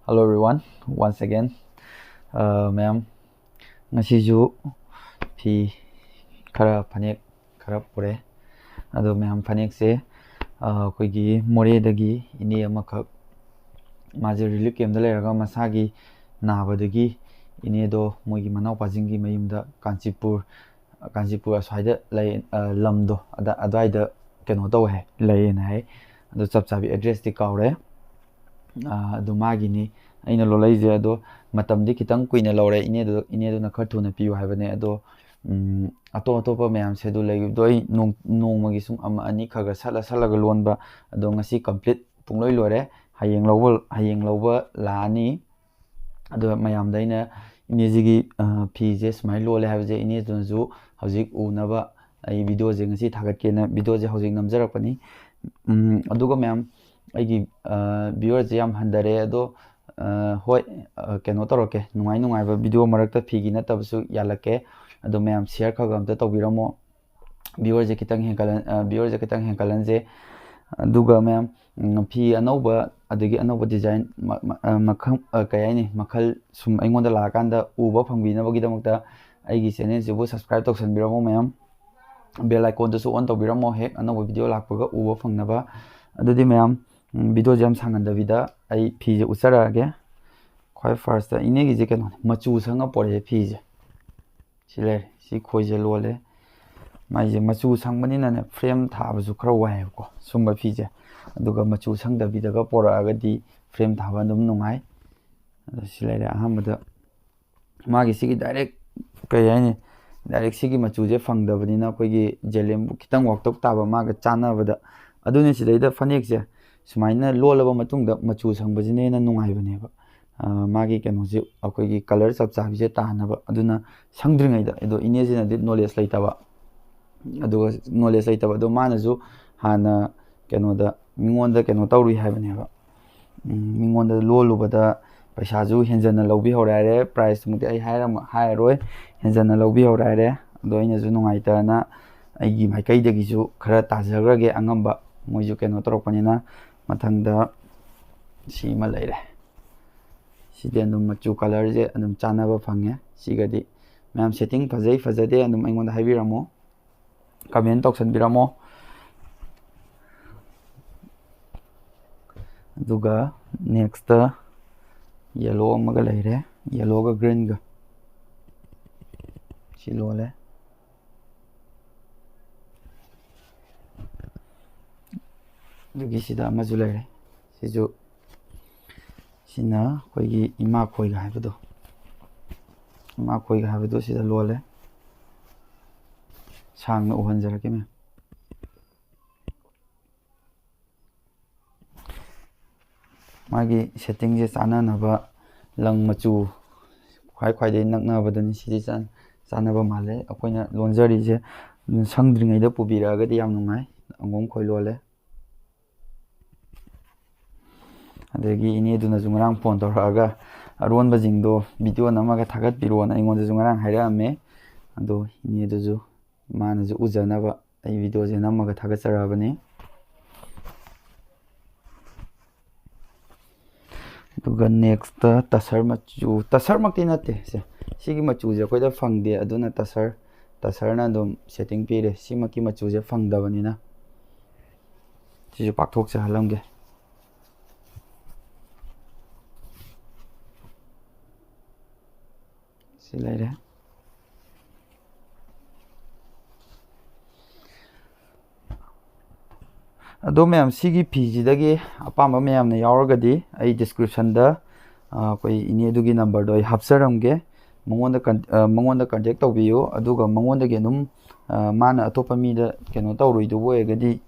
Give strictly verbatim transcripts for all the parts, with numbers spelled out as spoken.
Hello everyone, once again. Uh, ꯃꯌꯥꯝ, ꯉꯁꯤꯁꯨ ꯐꯤ ꯈꯔ, ꯐꯅꯦꯛ ꯈꯔ ꯄꯨꯔꯦ꯫ ꯑꯗꯣ ꯃꯌꯥꯝ, ꯐꯅꯦꯛꯁꯦ, ꯑ, ꯑꯩꯈꯣꯏꯒꯤ ꯃꯣꯔꯦꯗꯒꯤ ꯏꯅꯦ ꯑꯃꯈꯛ, ꯃꯥꯁꯦ relief camp ꯇ ꯂꯩꯔꯒ ꯃꯁꯥꯒꯤ ꯅꯥꯕꯗꯒꯤ ꯏꯅꯦꯗꯣ ꯃꯣꯏꯒꯤ ꯃꯅꯥꯎꯄꯥꯁꯤꯡꯒꯤ ꯃꯌꯨꯝꯗ ꯀꯥꯟꯆꯤꯄꯨꯔ, ꯀꯥꯟꯆꯤꯄꯨꯔ ꯑꯁ꯭ꯋꯥꯏꯗ ꯂꯩ, ꯑ, ꯂꯝꯗꯣ ꯑꯗ-, ꯑꯗꯨꯋꯥꯏꯗ ꯀꯩꯅꯣ ꯇꯧꯋꯦ ꯍꯥꯏ, ꯂꯩꯌꯦꯅ ꯍꯥꯏ꯫ ꯑꯗꯣ ꯆꯞ ꯆꯥꯕꯤ address ꯇꯤ ꯀꯥꯎꯔꯦ꯫ ꯑ, ꯑꯗꯨ ꯃꯥꯒꯤꯅꯤ ꯑꯩꯅ ꯂꯣꯜꯂꯛꯏꯁꯦ꯫ ꯑꯗꯣ ꯃꯇꯝꯗꯤ ꯈꯤꯇꯪ ꯀꯨꯏꯅ ꯂꯧꯔꯦ꯫ ꯏꯅꯦꯗꯨ-, ꯏꯅꯦꯗꯨꯅ ꯈꯔ ꯊꯨꯅ ꯄꯤꯌꯨ ꯍꯥꯏꯕꯅꯦ꯫ ꯑꯗꯣ, ꯎꯝ, ꯑꯇꯣꯞ ꯑꯇꯣꯞꯄ ꯃꯌꯥꯝꯁꯦ ꯑꯗꯨ ꯂꯩꯈꯤꯕꯗꯣ ꯑꯩ ꯅꯣꯡ-, ꯅꯣꯡꯃꯒꯤ ꯁꯨꯝ ꯑꯃ ꯑꯅꯤ ꯈꯔ ꯈꯔ ꯁꯠꯂ ꯁꯠꯂꯒ ꯂꯣꯟꯕ꯫ ꯑꯗꯣ ꯉꯁꯤ complete ꯄꯨꯡꯂꯣꯏ ꯂꯣꯏꯔꯦ꯫ ꯍꯌꯦꯡ ꯂꯧꯕ, ꯍꯌꯦꯡ ꯂꯧꯕ ꯂꯥꯛꯑꯅꯤ꯫ ꯑꯗꯣ ꯃꯌꯥꯝꯗ ꯑꯩꯅ ꯏꯅꯦꯁꯤꯒꯤ, ꯑ, ꯐꯤꯁꯦ ꯁꯨꯃꯥꯏꯅ ꯂꯣꯜꯂꯦ ꯍꯥꯏꯕꯁꯦ ꯏꯅꯦꯗꯨꯅꯁꯨ ꯍꯧꯖꯤꯛ ꯎꯅꯕ ꯑꯩ video ꯁꯦ ꯉꯁꯤ ꯊꯥꯒꯠꯀꯦꯅ video ꯁꯦ ꯍꯧꯖꯤꯛ ꯅꯝꯖꯔꯛꯄꯅꯤ꯫ ꯎꯝ, ꯑꯗꯨꯒ ꯃꯌꯥꯝ, ꯑꯩꯒꯤ, ꯑ, viewer ꯁꯦ ꯌꯥꯝ ꯍꯟꯊꯔꯦ꯫ ꯑꯗꯣ, ꯑ, ꯍꯣꯏ, ꯑ, ꯀꯩꯅꯣ ꯇꯧꯔꯛꯀꯦ, ꯅꯨꯡꯉꯥꯏ ꯅꯨꯡꯉꯥꯏꯕ video ꯃꯔꯛꯇ ꯐꯤꯒꯤ ꯅꯠꯇꯕꯁꯨ ꯌꯥꯜꯂꯛꯀꯦ꯫ ꯑꯗꯣ ꯃꯌꯥꯝ share ꯈꯔ ꯈꯔ ꯑꯝꯇ ꯇꯧꯕꯤꯔꯝꯃꯣ꯫ Viewer ꯁꯦ ꯈꯤꯇꯪ ꯍꯦꯟꯒꯠꯍꯟ-, ꯑ, viewer ꯁꯦ ꯈꯤꯇꯪ ꯍꯦꯟꯒꯠꯍꯟꯁꯦ꯫ ꯑꯗꯨꯒ ꯃꯌꯥꯝ, ꯎꯝ, ꯐꯤ ꯑꯅꯧꯕ, ꯑꯗꯒꯤ ꯑꯅꯧꯕ design ꯃ-, ꯃ-, ꯑ, ꯃꯈꯜ, ꯑ, ꯀꯩ ꯍꯥꯏꯅꯤ, ꯃꯈꯜ ꯁꯨꯝ ꯑꯩꯉꯣꯟꯗ ꯂꯥꯛꯑꯀꯥꯟꯗ ꯎꯕ ꯐꯪꯕꯤꯅꯕꯒꯤꯗꯃꯛꯇ ꯑꯩꯒꯤ channel ꯁꯤꯕꯨ subscribe ꯇꯧꯁꯟꯕꯤꯔꯝꯃꯣ ꯃꯌꯥꯝ꯫ Bell icon ꯗꯨꯁꯨ on ꯇꯧꯕꯤꯔꯝꯃꯣ, ꯍꯦꯛ ꯑꯅꯧꯕ video ꯂꯥꯛꯄꯒ ꯎꯕ ꯐꯪꯅꯕ꯫ ꯑꯗꯨꯗꯤ ꯃꯌꯥꯝ, ꯎꯝ, video ꯁꯦ ꯌꯥꯝ ꯁꯥꯡꯍꯟꯗꯕꯤꯗ ꯑꯩ ꯐꯤꯁꯦ ꯎꯠꯆꯔꯛꯑꯒꯦ꯫ ꯈ꯭ꯋꯥꯏ first ꯇ ꯏꯅꯦꯒꯤꯁꯦ ꯀꯩꯅꯣꯅꯦ, ꯃꯆꯨ ꯁꯪꯉ ꯄꯣꯔꯛꯑꯦ ꯐꯤꯁꯦ꯫ ꯁꯤ ꯂꯩꯔꯦ, ꯁꯤ ꯈꯣꯏꯁꯦ ꯂꯣꯜꯂꯦ꯫ ꯃꯥꯏꯁꯦ ꯃꯆꯨ ꯁꯪꯕꯅꯤꯅꯅꯦ, frame ꯊꯥꯕꯁꯨ ꯈꯔ ꯋꯥꯏꯌꯦꯕꯀꯣ, ꯁꯨꯝꯕ ꯐꯤꯁꯦ꯫ ꯑꯗꯨꯒ ꯃꯆꯨ ꯁꯪꯗꯕꯤꯗꯒ ꯄꯣꯔꯛꯑꯒꯗꯤ frame ꯊꯥꯕ ꯑꯗꯨꯝ ꯅꯨꯡꯉꯥꯏ꯫ ꯑꯗꯣ ꯁꯤ ꯂꯩꯔꯦ꯫ ꯑꯍꯥꯟꯕꯗ ꯃꯥꯒꯤ ꯁꯤꯒꯤ direct, ꯀꯩ ꯍꯥꯏꯅꯤ, direct ꯁꯤꯒꯤ ꯃꯆꯨꯁꯦ ꯐꯪꯗꯕꯅꯤꯅ ꯑꯩꯈꯣꯏꯒꯤ ꯖꯦꯂꯦꯝꯕꯨ ꯈꯤꯇꯪ ꯋꯥꯛꯇꯧ ꯇꯥꯕ ꯃꯥꯒ ꯆꯥꯟꯅꯕꯗ꯫ ꯑꯗꯨꯅꯤ ꯁꯤꯗꯩꯗ ꯐꯅꯦꯛꯁꯦ ꯁꯨꯃꯥꯏꯅ ꯂꯣꯜꯂꯕ ꯃꯇꯨꯡꯗ ꯃꯆꯨ ꯁꯪꯕꯁꯤꯅ ꯍꯦꯟꯅ ꯅꯨꯡꯉꯥꯏꯕꯅꯦꯕ꯫ ꯑ, ꯃꯥꯒꯤ ꯀꯩꯅꯣꯁꯦ, ꯑꯩꯈꯣꯏꯒꯤ colour ꯆꯞ ꯆꯥꯕꯤꯁꯦ ꯇꯥꯅꯕ꯫ ꯑꯗꯨꯅ ꯁꯪꯗ꯭ꯔꯤꯉꯩꯗ, ꯑꯗꯣ ꯏꯅꯦꯁꯤꯅꯗꯤ knowledge ꯂꯩꯇꯕ, ꯑꯗꯨꯒ knowledge ꯂꯩꯇꯕ, ꯑꯗꯣ ꯃꯥꯅꯁꯨ ꯍꯥꯟꯅ ꯀꯩꯅꯣꯗ, ꯃꯤꯉꯣꯟꯗ ꯀꯩꯅꯣ ꯇꯧꯔꯨꯏ ꯍꯥꯏꯕꯅꯦꯕ꯫ ꯎꯝ, ꯃꯤꯉꯣꯟꯗ ꯂꯣꯜꯂꯨꯕꯗ ꯄꯩꯁꯥꯁꯨ ꯍꯦꯟꯖꯟꯅ ꯂꯧꯕꯤꯍꯧꯔꯦ ꯍꯥꯏꯔꯦ, price ꯃꯨꯛꯇꯤ ꯑꯩ ꯍꯥꯏꯔꯝ-, ꯍꯥꯏꯔꯔꯣꯏ, ꯍꯦꯟꯖꯟꯅ ꯂꯧꯕꯤꯍꯧꯔꯦ ꯍꯥꯏꯔꯦ꯫ ꯑꯗꯣ ꯑꯩꯅꯁꯨ ꯅꯨꯡꯉꯥꯏꯇꯅ ꯑꯩꯒꯤ ꯃꯥꯏꯀꯩꯗꯒꯤꯁꯨ ꯈꯔ ꯇꯥꯖꯈ꯭ꯔꯒꯦ ꯑꯉꯝꯕ, ꯃꯣꯏꯁꯨ ꯀꯩꯅꯣ ꯇꯧꯔꯛꯄꯅꯤꯅ꯫ ꯃꯊꯪꯗ ꯁꯤ ꯑꯃ ꯂꯩꯔꯦ꯫ ꯁꯤꯗꯤ ꯑꯗꯨꯝ ꯃꯆꯨ colourꯁꯦ ꯑꯗꯨꯝ ꯆꯥꯟꯅꯕ ꯐꯪꯉꯦ꯫ ꯁꯤꯒꯗꯤ ꯃꯌꯥꯝ setting ꯐꯖꯩ ꯐꯖꯗꯦ ꯑꯗꯨꯝ ꯑꯩꯉꯣꯟꯗ ꯍꯥꯏꯕꯤꯔꯝꯃꯣ, comment ꯇꯧꯁꯟꯕꯤꯔꯝꯃꯣ꯫ ꯑꯗꯨꯒ next yellow ꯑꯃꯒ ꯂꯩꯔꯦ, yellowꯒ greenꯒ꯫ ꯁꯤ ꯂꯣꯜꯂꯦ꯫ ꯑꯗꯨꯒꯤ ꯁꯤꯗ ꯑꯃꯁꯨ ꯂꯩꯔꯦ꯫ ꯁꯤꯁꯨ, ꯁꯤꯅ ꯑꯩꯈꯣꯏꯒꯤ ꯏꯃꯥ ꯈꯣꯏꯒ ꯍꯥꯏꯕꯗꯣ, ꯏꯃꯥ ꯈꯣꯏꯒ ꯍꯥꯏꯕꯗꯣ ꯁꯤꯗ ꯂꯣꯜꯂꯦ꯫ ꯁꯥꯡꯅ ꯎꯍꯟꯖꯔꯛꯀꯦ ꯃꯦꯝ꯫ ꯃꯥꯒꯤ settingꯁꯦ ꯆꯥꯟꯅꯅꯕ ꯂꯪ ꯃꯆꯨ ꯈ꯭ꯋꯥꯏ ꯈ꯭ꯋꯥꯏꯗꯒꯤ ꯅꯛꯅꯕꯗꯨꯅꯤ꯫ ꯁꯤꯗꯤ ꯆꯥꯟ-, ꯆꯥꯟꯅꯕ ꯃꯥꯜꯂꯦ꯫ ꯑꯩꯈꯣꯏꯅ ꯂꯣꯟꯖꯔꯤꯁꯦ ꯁꯪꯗ꯭ꯔꯤꯉꯩꯗ ꯄꯨꯕꯤꯔꯛꯑꯒꯗꯤ ꯌꯥꯝ ꯅꯨꯡꯉꯥꯏ꯫ ꯑꯉꯣꯝ ꯈꯣꯏ ꯂꯣꯜꯂꯦ꯫ ꯑꯗꯒꯤ ꯏꯅꯦꯗꯨꯅꯁꯨ ꯉꯔꯥꯡ phone ꯇꯧꯔꯛꯑꯒ ꯑꯔꯣꯟꯕꯁꯤꯡꯗꯣ video ꯅꯝꯃꯒ ꯊꯥꯒꯠꯄꯤꯔꯣꯅ ꯑꯩꯉꯣꯟꯗꯁꯨ ꯉꯔꯥꯡ ꯍꯥꯏꯔꯛꯑꯝꯃꯦ꯫ ꯑꯗꯣ ꯏꯅꯦꯗꯨꯁꯨ ꯃꯥꯅꯁꯨ ꯎꯖꯅꯕ ꯑꯩ videoꯁꯦ ꯅꯝꯃꯒ ꯊꯥꯒꯠꯆꯔꯛꯑꯕꯅꯤ꯫ ꯑꯗꯨꯒ next ꯇꯁꯔ ꯃꯆꯨ, ꯇꯁꯔꯃꯛꯇꯤ ꯅꯠꯇꯦ ꯁꯦ, ꯁꯤꯒꯤ ꯃꯆꯨꯁꯦ ꯑꯩꯈꯣꯏꯗ ꯐꯪꯗꯦ, ꯑꯗꯨꯅ ꯇꯁꯔ, ꯇꯁꯔꯅ ꯑꯗꯨꯝ setting ꯄꯤꯔꯦ꯫ ꯁꯤꯃꯛꯀꯤ ꯃꯆꯨꯁꯦ ꯐꯪꯗꯕꯅꯤꯅ ꯁꯤꯁꯨ ꯄꯥꯛꯊꯣꯛꯆꯍꯜꯂꯝꯒꯦ꯫ ꯁꯤ ꯂꯩꯔꯦ꯫ ꯑꯗꯣ ꯃꯌꯥꯝ, ꯁꯤꯒꯤ ꯐꯤꯁꯤꯗꯒꯤ ꯑꯄꯥꯝꯕ ꯃꯌꯥꯝꯅ ꯌꯥꯎꯔꯒꯗꯤ ꯑꯩ descriptionꯗ, ꯑ, ꯑꯩꯈꯣꯏ ꯏꯅꯦ ꯑꯗꯨꯒꯤ numberꯗꯣ ꯑꯩ ꯍꯥꯞꯆꯔꯝꯒꯦ꯫ ꯃꯉꯣꯟꯗ ꯀꯟ-, ꯑ, ꯃꯉꯣꯟꯗ contact ꯇꯧꯕꯤꯌꯨ꯫ ꯑꯗꯨꯒ ꯃꯉꯣꯟꯗꯒꯤ ꯑꯗꯨꯝ, ꯑ, ꯃꯥꯅ ꯑꯇꯣꯞꯄ ꯃꯤꯗ ꯀꯩꯅꯣ ꯇꯧꯔꯣꯏꯗꯕ ꯑꯣꯏꯔꯒꯗꯤ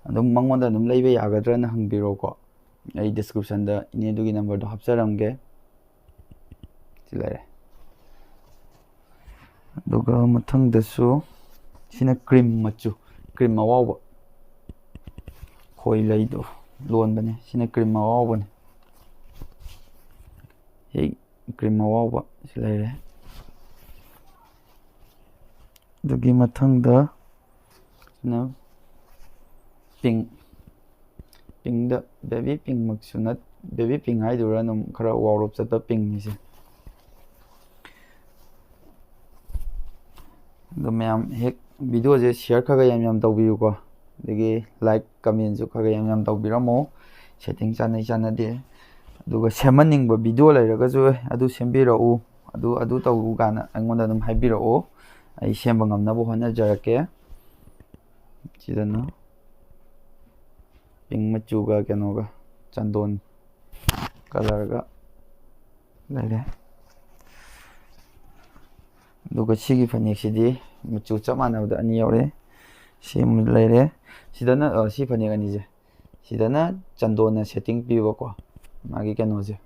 ꯑꯗꯨꯝ ꯃꯉꯣꯟꯗ ꯑꯗꯨꯝ ꯂꯩꯕ ꯌꯥꯒꯗ꯭ꯔꯅ ꯍꯪꯕꯤꯔꯣꯀꯣ꯫ ꯑꯩ descriptionꯗ ꯏꯅꯦ ꯑꯗꯨꯒꯤ numberꯗꯣ ꯍꯥꯞꯆꯔꯝꯒꯦ꯫ ꯁꯤ ꯂꯩꯔꯦ꯫ ꯑꯗꯨꯒ ꯃꯊꯪꯗꯁꯨ ꯁꯤꯅ cream ꯃꯆꯨ, cream ꯑꯋꯥꯎꯕ꯫ ꯈꯣꯏ ꯂꯩꯗꯣ ꯂꯣꯟꯕꯅꯦ꯫ ꯁꯤꯅ cream ꯑꯋꯥꯎꯕꯅꯦ꯫ ꯍꯦꯛ cream ꯑꯋꯥꯎꯕ ꯁꯤ ꯂꯩꯔꯦ꯫ ꯑꯗꯨꯒꯤ ꯃꯊꯪꯗ ꯁꯤꯅ pink, pinkꯗ baby pinkꯃꯛꯁꯨ ꯅꯠ-, ꯕꯦꯕꯤ ꯄꯤꯡ ꯍꯥꯏꯗꯨꯔꯥ, ꯑꯗꯨꯝ ꯈꯔ ꯋꯥꯎꯔꯞ ꯆꯠꯄ ꯄꯤꯡꯅꯤꯁꯦ꯫ ꯑꯗꯣ ꯃꯌꯥꯝ ꯍꯦꯛ ꯚꯤꯗꯤꯑꯣꯁꯦ ꯁꯤꯌꯔ ꯈꯔ ꯈꯔ ꯌꯥꯝ ꯌꯥꯝ ꯇꯧꯕꯤꯌꯨꯀꯣ꯫ ꯑꯗꯒꯤ ꯂꯥꯏꯛ ꯀꯃꯦꯟꯁꯨ ꯈꯔ ꯈꯔ ꯌꯥꯝ ꯌꯥꯝ ꯇꯧꯕꯤꯔꯝꯃꯣ꯫ ꯁꯦꯠꯇꯤꯡ ꯆꯥꯟꯅꯩ ꯆꯥꯟꯅꯗꯦ, ꯑꯗꯨꯒ ꯁꯦꯝꯍꯟꯅꯤꯡꯕ ꯚꯤꯗꯤꯑꯣ ꯂꯩꯔꯒꯁꯨ ꯑꯗꯨ ꯁꯦꯝꯕꯤꯔꯛꯎ, ꯑꯗꯨ ꯑꯗꯨ ꯇꯧ ꯀꯥꯏꯅ ꯑꯩꯉꯣꯟꯗ ꯑꯗꯨꯝ ꯍꯥꯏꯕꯤꯔꯛꯑꯣ꯫ ꯑꯩ ꯁꯦꯝꯕ ꯉꯝꯅꯕ ꯍꯣꯠꯅꯖꯔꯛꯀꯦ꯫ ꯁꯤꯗꯅ ꯄꯤꯡ ꯃꯆꯨꯒ ꯀꯩꯅꯣꯒ ꯆꯟꯗꯣꯟ ꯀꯂꯔꯒ ꯂꯩꯔꯦ꯫ ꯑꯗꯨꯒ ꯁꯤꯒꯤ ꯐꯅꯦꯛꯁꯤꯗꯤ ꯃꯆꯨ ꯆꯞ ꯃꯥꯟꯅꯕꯗ ꯑꯅꯤ ꯌꯥꯎꯔꯦ꯫ ꯁꯤ ꯑꯃ ꯂꯩꯔꯦ꯫ ꯁꯤꯗꯅ, ꯑ, ꯁꯤ ꯐꯅꯦꯛ ꯑꯅꯤꯁꯦ, ꯁꯤꯗꯅ ꯆꯟꯗꯣꯟꯅ ꯁꯦꯠꯇꯤꯡ ꯄꯤꯕꯀꯣ, ꯃꯥꯒꯤ ꯀꯩꯅꯣꯁꯦ꯫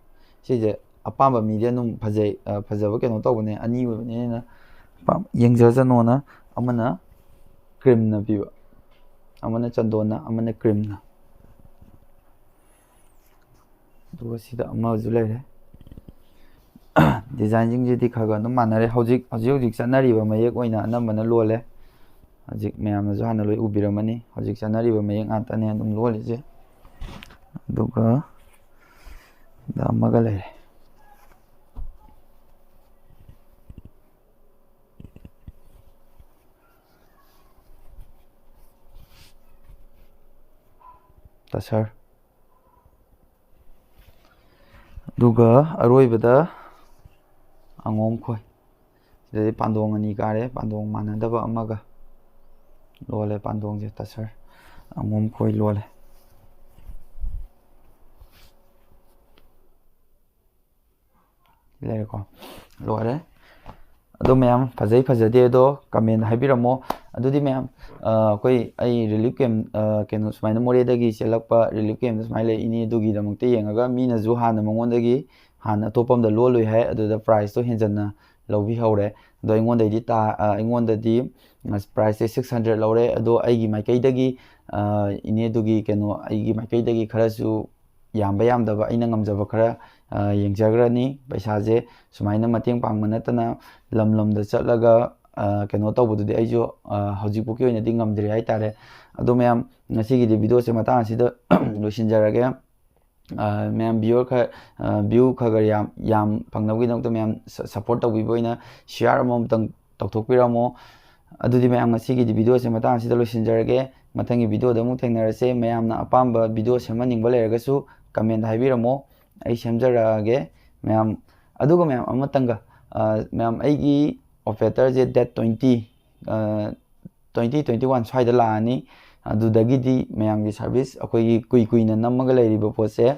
ꯁꯤꯁꯦ ꯑꯄꯥꯝꯕ ꯃꯤꯗꯤ ꯑꯗꯨꯝ ꯐꯖꯩ, ꯑ, ꯐꯖꯕ ꯀꯩꯅꯣ ꯇꯧꯕꯅꯦ, ꯑꯅꯤ ꯑꯣꯏꯕꯅꯤꯅ ꯑꯄꯥꯝ-, ꯌꯦꯡꯖꯖꯅꯣꯅ꯫ ꯑꯃꯅ ꯀ꯭ꯔꯤꯝꯅ ꯄꯤꯕ, ꯑꯃꯅ ꯆꯟꯗꯣꯟꯅ, ꯑꯃꯅ ꯀ꯭ꯔꯤꯝꯅ꯫ ꯑꯗꯨꯒ ꯁꯤꯗ ꯑꯃꯁꯨ ꯂꯩꯔꯦ꯫ ꯗꯤꯖꯥꯏꯟꯁꯤꯡꯁꯤꯗꯤ ꯈꯔ ꯈꯔ ꯑꯗꯨꯝ ꯃꯥꯟꯅꯔꯦ꯫ ꯍꯧꯖꯤꯛ, ꯍꯧꯖꯤꯛ ꯍꯧꯖꯤꯛ ꯆꯠꯅꯔꯤꯕ ꯃꯌꯦꯛ ꯑꯣꯏꯅ ꯑꯅꯝꯕꯅ ꯂꯣꯜꯂꯦ꯫ ꯍꯧꯖꯤꯛ ꯃꯌꯥꯝꯅꯁꯨ ꯍꯥꯟꯅ ꯂꯣꯏ ꯎꯕꯤꯔꯝꯃꯅꯤ꯫ ꯍꯧꯖꯤꯛ ꯆꯠꯅꯔꯤꯕ ꯃꯌꯦꯛ ꯉꯥꯛꯇꯅꯦ ꯑꯗꯨꯝ ꯂꯣꯜꯂꯤꯁꯦ꯫ ꯑꯗꯨꯒ ꯁꯤꯗ ꯑꯃꯒ ꯂꯩꯔꯦ꯫ ꯇꯁꯔ꯫ ꯑꯗꯨꯒ ꯑꯔꯣꯏꯕꯗ ꯑꯉꯣꯝ ꯈꯣꯏ꯫ ꯁꯤꯗꯗꯤ ꯄꯥꯟꯗꯣꯡ ꯑꯅꯤ ꯀꯥꯔꯦ, ꯄꯥꯟꯗꯣꯡ ꯃꯥꯟꯅꯗꯕ ꯑꯃꯒ ꯂꯣꯜꯂꯦ꯫ ꯄꯥꯟꯗꯣꯡꯁꯦ ꯇꯁꯔ, ꯑꯉꯣꯝ ꯈꯣꯏ ꯂꯣꯜꯂꯦ꯫ ꯂꯩꯔꯦꯀꯣ, ꯂꯣꯏꯔꯦ꯫ ꯑꯗꯣ ꯃꯌꯥꯝ, ꯐꯖꯩ ꯐꯖꯗꯦ ꯑꯗꯣ ꯀꯃꯦꯟ ꯍꯥꯏꯕꯤꯔꯝꯃꯣ꯫ ꯑꯗꯨꯗꯤ ꯃꯌꯥꯝ, ꯑ, ꯑꯩꯈꯣꯏ, ꯑꯩ ꯔꯤꯂꯤꯐ ꯀꯦꯝ, ꯑ, ꯀꯩꯅꯣ, ꯁꯨꯃꯥꯏꯅ ꯃꯣꯔꯦꯗꯒꯤ ꯆꯦꯜꯂꯛꯄ ꯔꯤꯂꯤꯐ ꯀꯦꯝꯗ ꯁꯨꯃꯥꯏꯅ ꯂꯩ, ꯏꯅꯦ ꯑꯗꯨꯒꯤꯗꯃꯛꯇ ꯌꯦꯡꯉꯒ ꯃꯤꯅꯁꯨ ꯍꯥꯟꯅ ꯃꯉꯣꯟꯗꯒꯤ ꯍꯥꯟꯅ ꯑꯇꯣꯞꯄ ꯑꯝꯗ ꯂꯣꯜꯂꯨꯏ ꯍꯥꯏ, ꯑꯗꯨꯗ ꯄ꯭ꯔꯥꯏꯁꯇꯣ ꯍꯦꯟꯖꯟꯅ ꯂꯧꯕꯤꯍꯧꯔꯦ꯫ ꯑꯗꯣ ꯑꯩꯉꯣꯟꯗꯩꯗꯤ ꯇꯥ-, ꯑ, ꯑꯩꯉꯣꯟꯗꯗꯤ ꯄ꯭ꯔꯥꯏꯁꯁꯦ ꯁꯤꯛꯁ ꯍꯟꯗ꯭ꯔꯦꯗ ꯂꯧꯔꯦ꯫ ꯑꯗꯣ ꯑꯩꯒꯤ ꯃꯥꯏꯀꯩꯗꯒꯤ, ꯑ, ꯏꯅꯦꯗꯨꯒꯤ ꯀꯩꯅꯣ, ꯑꯩꯒꯤ ꯃꯥꯏꯀꯩꯗꯒꯤ ꯈꯔꯁꯨ ꯌꯥꯝꯕ ꯌꯥꯝꯗꯕ ꯑꯩꯅ ꯉꯝꯖꯕ ꯈꯔ, ꯑ, ꯌꯦꯡꯖꯈ꯭ꯔꯅꯤ꯫ ꯄꯩꯁꯥꯁꯦ ꯁꯨꯃꯥꯏꯅ ꯃꯇꯦꯡ ꯄꯥꯡꯕ ꯅꯠꯇꯅ ꯂꯝ ꯂꯝꯗ ꯆꯠꯂꯒ, ꯑ, ꯀꯩꯅꯣ ꯇꯧꯕꯗꯨꯗꯤ ꯑꯩꯁꯨ, ꯑ, ꯍꯧꯖꯤꯛꯐꯥꯎꯒꯤ ꯑꯣꯏꯅꯗꯤ ꯉꯝꯗ꯭ꯔꯤ ꯍꯥꯏꯇꯥꯔꯦ꯫ ꯑꯗꯣ ꯃꯌꯥꯝ, ꯉꯁꯤꯒꯤꯗꯤ ꯚꯤꯗꯤꯑꯣꯁꯦ ꯃꯇꯥꯡ ꯑꯁꯤꯗ ꯂꯣꯏꯁꯤꯟꯖꯔꯒꯦ꯫ ꯑ, ꯃꯌꯥꯝ viewer ꯈꯔ, ꯑ, view ꯈꯔ ꯈꯔ ꯌꯥꯝ ꯌꯥꯝ ꯐꯪꯅꯕꯒꯤꯗꯃꯛꯇ ꯃꯌꯥꯝ ꯁ- support ꯇꯧꯕꯤꯕ ꯑꯣꯏꯅ share ꯑꯃꯃꯝꯇꯪ ꯇꯧꯊꯣꯛꯄꯤꯔꯝꯃꯣ꯫ ꯑꯗꯨꯗꯤ ꯃꯌꯥꯝ, ꯉꯁꯤꯒꯤꯗꯤ video ꯁꯦ ꯃꯇꯥꯡ ꯑꯁꯤꯗ ꯂꯣꯏꯁꯤꯟꯖꯔꯒꯦ꯫ ꯃꯊꯪꯒꯤ video ꯗ ꯑꯃꯨꯛ ꯊꯦꯡꯅꯔꯁꯦ꯫ ꯃꯌꯥꯝꯅ ꯑꯄꯥꯝꯕ video ꯁꯦꯝꯍꯟꯅꯤꯡꯕ ꯂꯩꯔꯒꯁꯨ comment ꯍꯥꯏꯕꯤꯔꯝꯃꯣ, ꯑꯩ ꯁꯦꯝꯖꯔꯛꯑꯒꯦ꯫ ꯃꯌꯥꯝ, ꯑꯗꯨꯒ ꯃꯌꯥꯝ ꯑꯃꯇꯪꯒ, ꯑ, ꯃꯌꯥꯝ, ꯑꯩꯒꯤ operator ꯁꯦ date twenty, ꯑ, twenty twenty one ꯁ꯭ꯋꯥꯏꯗ ꯂꯥꯛꯑꯅꯤ꯫ ꯑꯗꯨꯗꯒꯤꯗꯤ ꯃꯌꯥꯝꯒꯤ service, ꯑꯩꯈꯣꯏꯒꯤ ꯀꯨꯏ ꯀꯨꯏꯅ ꯅꯝꯃꯒ ꯂꯩꯔꯤꯕ ꯄꯣꯠꯁꯦ,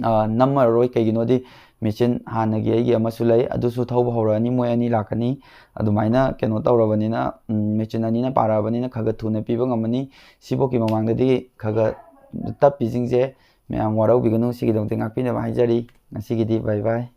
ꯑ, ꯅꯝꯃꯔꯣꯏ꯫ ꯀꯩꯒꯤꯅꯣꯗꯤ machine ꯍꯥꯟꯅꯒꯤ ꯑꯩꯒꯤ ꯑꯃꯁꯨ ꯂꯩ, ꯑꯗꯨꯁꯨ ꯊꯧꯕ ꯍꯧꯔꯛꯑꯅꯤ, ꯃꯣꯏ ꯑꯅꯤ ꯂꯥꯛꯀꯅꯤ꯫ ꯑꯗꯨꯃꯥꯏꯅ ꯀꯩꯅꯣ ꯇꯧꯔꯕꯅꯤꯅ, ꯎꯝ, machine ꯑꯅꯤꯅ ꯄꯥꯔꯛꯑꯕꯅꯤꯅ ꯈꯔ ꯈꯔ ꯊꯨꯅ ꯄꯤꯕ ꯉꯝꯃꯅꯤ꯫ ꯁꯤꯐꯧꯒꯤ ꯃꯃꯥꯡꯗꯗꯤ ꯈꯔ ꯈꯔ ꯇꯞꯄꯤꯁꯤꯡꯁꯦ ꯃꯌꯥꯝ ꯋꯥꯔꯧꯕꯤꯒꯅꯨ, ꯁꯤꯒꯤꯗꯃꯛꯇ ꯉꯥꯛꯄꯤꯅꯕ ꯍꯥꯏꯖꯔꯤ꯫ ꯉꯁꯤꯒꯤꯗꯤ bye bye꯫